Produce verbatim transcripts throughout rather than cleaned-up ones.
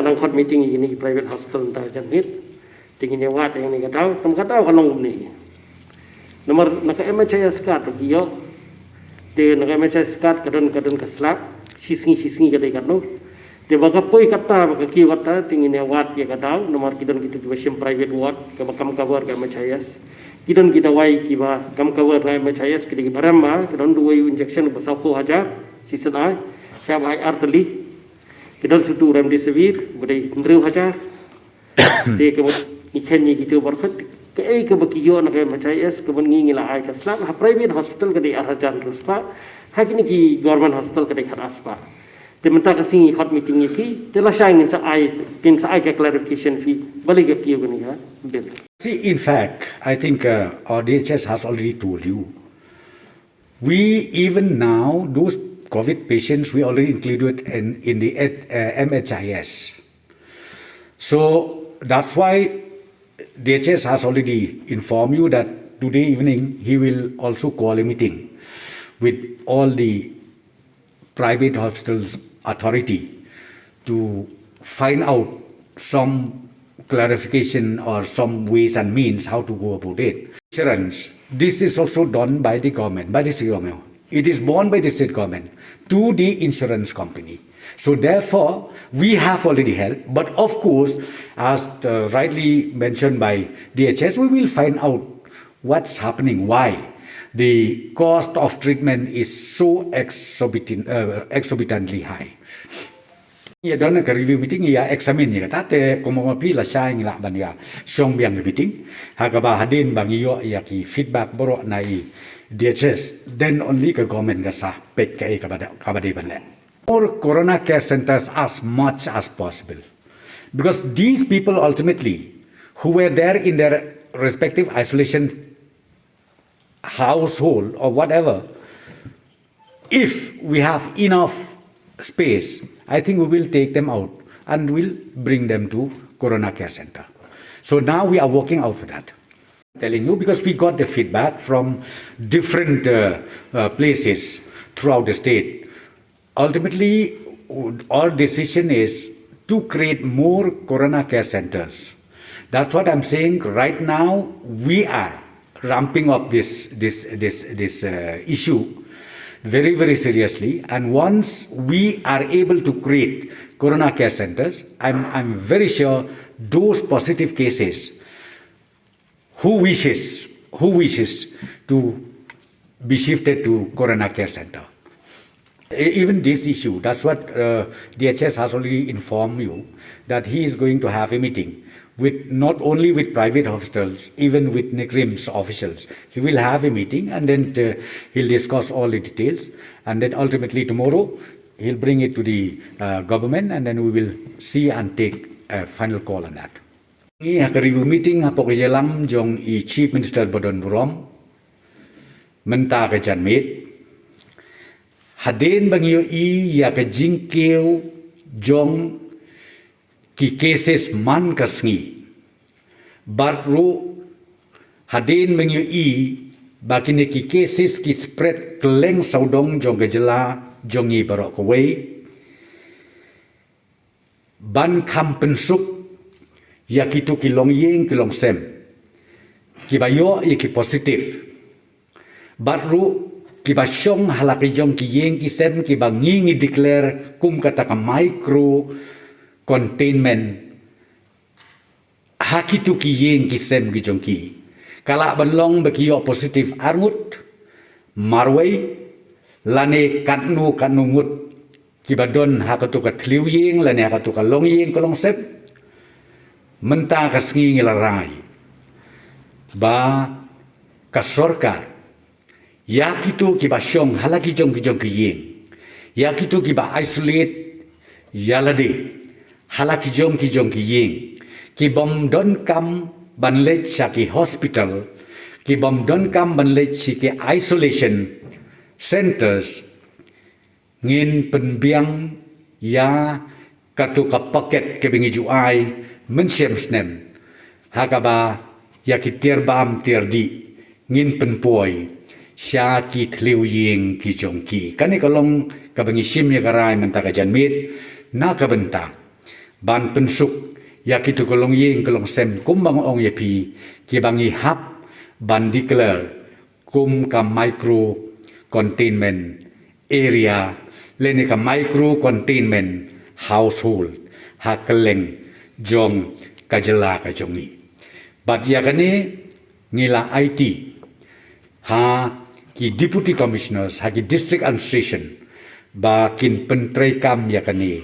Nang khot meeting ïa kine ki private hospital mynta ka janmiet. Te ngin ïa wad ïa kane ka daw, tang ka daw ka long kumne. Namar na ka M H I S card ki ïoh. Te na ka M H I S card ka don, ka don ka slap, shi sngi shi sngi ka dei katno. Te ba ka poi kata, ba ka kiew kata, te ngin ïa wad ïa ka daw, namar ki don kito kiba shim private ward, kaba kam cover ka M H I S. Ki don ki dawai kiba kam cover ka M H I S, ki dei kiba rem ba, ki don dawai injection ba sawphew hajar, shisien ai, shah ba ai ar tylli. Ki don sutu remdesivir, ba dei hynriew hajar. Te kaba ngi khein ïa kito baroh, kaei kaba ki ïoh na ka M H I S, kaba ngi ngi la ai ka slap, ha private hospital ka dei ar hajar hynriew spah, ha kine ki government hospital ka dei khat ar spah. Te mynta ka sngi ngi khot meeting ïa ki, te lashai ngin sa ai, ngin sa ai ka clarification phi, balei ka kiew kane ka bill. See, in fact, I think uh, our D H S has already told you. We, even now, those COVID patients, we already included in, in the uh, M H I S. So that's why D H S has already informed you that today evening he will also call a meeting with all the private hospitals authority to find out some clarification or some ways and means how to go about it. Insurance, this is also done by the government, by the state government. It is borne by the state government to the insurance company. So therefore, we have already helped, but of course, as uh, rightly mentioned by D H S, we will find out what's happening, why the cost of treatment is so exorbitant, uh, exorbitantly high. Ïa don ka review meeting ïa examine ïa kata te kumba phi lashai ngi lah ban ïa shong biang ka meeting. Ha kaba hadien ba ngi ïoh ïa ki feedback baroh na i D H S, then only ka government ka sa peit kaei kaba dei, kaba dei ban leh. More corona care centers as much as possible. Because these people ultimately, who were there in their respective isolation household or whatever, if we have enough space, I think we will take them out and we'll bring them to Corona Care Center. So now we are working out for that. Telling you because we got the feedback from different uh, uh, places throughout the state. Ultimately, our decision is to create more Corona Care Centers. That's what I'm saying. Right now, we are ramping up this this this this uh, issue very very seriously. And once we are able to create Corona Care Centers, I'm I'm very sure those positive cases who wishes who wishes to be shifted to Corona Care Center. E- Even this issue, that's what uh, D H S has already informed you, that he is going to have a meeting with not only with private hospitals, even with NEIGRIHMS officials. He will have a meeting and then uh, he'll discuss all the details. And then ultimately tomorrow, he'll bring it to the uh, government and then we will see and take a final call on that. Ngi ha ka review meeting hapoh ka ïalam jong i Chief Minister ba don burom mynta ka janmiet. Hadien ba ngi ïohi ïa ka jingkiew jong ki cases man ka sngi. Bad ruh hadien ba ngi ïohi ba kine ki cases ki spread kylleng sawdong jong ka jylla jong ngi baroh kawei. Ban kham pynsuk ïa kito ki longïing ki longsem kiba ïoh ïa ki positive. Bad ruh kiba shong ha la ki jong ki ïing ki sem kiba ngi ngi declare kum kata ka micro containment. Ha kito ki ïing ki sem ki jong ki ka lah ban long ba ki ïoh positive arngut, marwei, lane katno katno ngut kiba don ha kato ka thliew ïing lane ha kato ka longïing ka longsem. Mynta ka sngi ngi la rai ba ka sorkar ïa kito kiba shong ha la ki jong ki jong ki ïing, ïa kito kiba isolate ïa lade ha la ki jong ki jong ki ïing, ki bym donkam ban leit sha ki hospital, ki bym donkam ban leit sha ki isolation centers, ngin pynbiang ïa kato ka paket kaba ngi ju ai mynshem snem ha kaba ïa ki tiar bam tiar dih ngin pynpoi sha ki thliew ïing ki jong ki. Kane ka long kaba ngi shim ïa ka rai mynta ka janmiet na ka bynta Ban pynsuk ïa kito ki longïing ki longsem, kumba nga ong ïa phi, kiba ngi hap ban declare kum ka micro containment area lane ka micro containment household ha kylleng jong ka jylla ka jong ngi. Bad ïa kane ngi la aiti ha ki deputy commissioners, ha ki district administration, ba kin pyntreikam ïa kane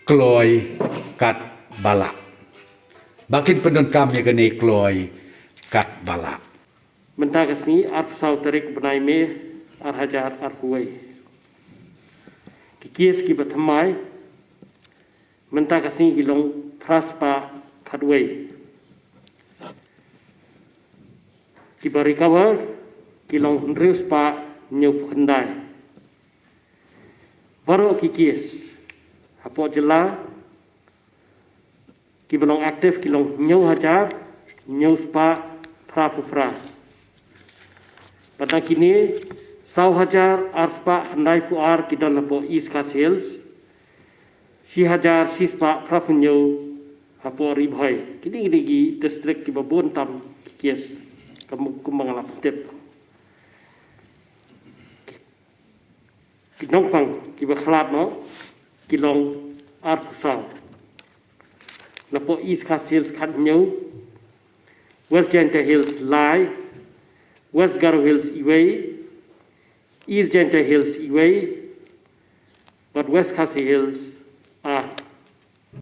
kloi katba lah. Ba kin pyndonkam ïa kane kloi katba lah. Mynta ka sngi arphew saw tarik bnai May ar hajar arphew wei. Ki case kiba thymmai mynta ka sngi ki long phra spah khatwei. Kiba recover ki long hynriew spah hynñiewphew khyndai. Baroh ki case hapoh jylla kiba long active ki long hynñiew hajar hynñiew spah phraphew phra. Bad na kine saw hajar ar spah khyndaiphew ar ki don hapoh East Khasi Hills, shi hajar shi spah phraphew hynñiew hapoh Ri Bhoi. Kine kine ki district kiba bun tam ki case, kum, kumba nga la pyntip. Ki nongpang kiba khlad noh ki long arphew saw. Napoh East Khasi Hills khathynñiew, West Jaintia Hills lai, West Garo Hills iwei, East Jaintia Hills iwei, bad West Khasi Hills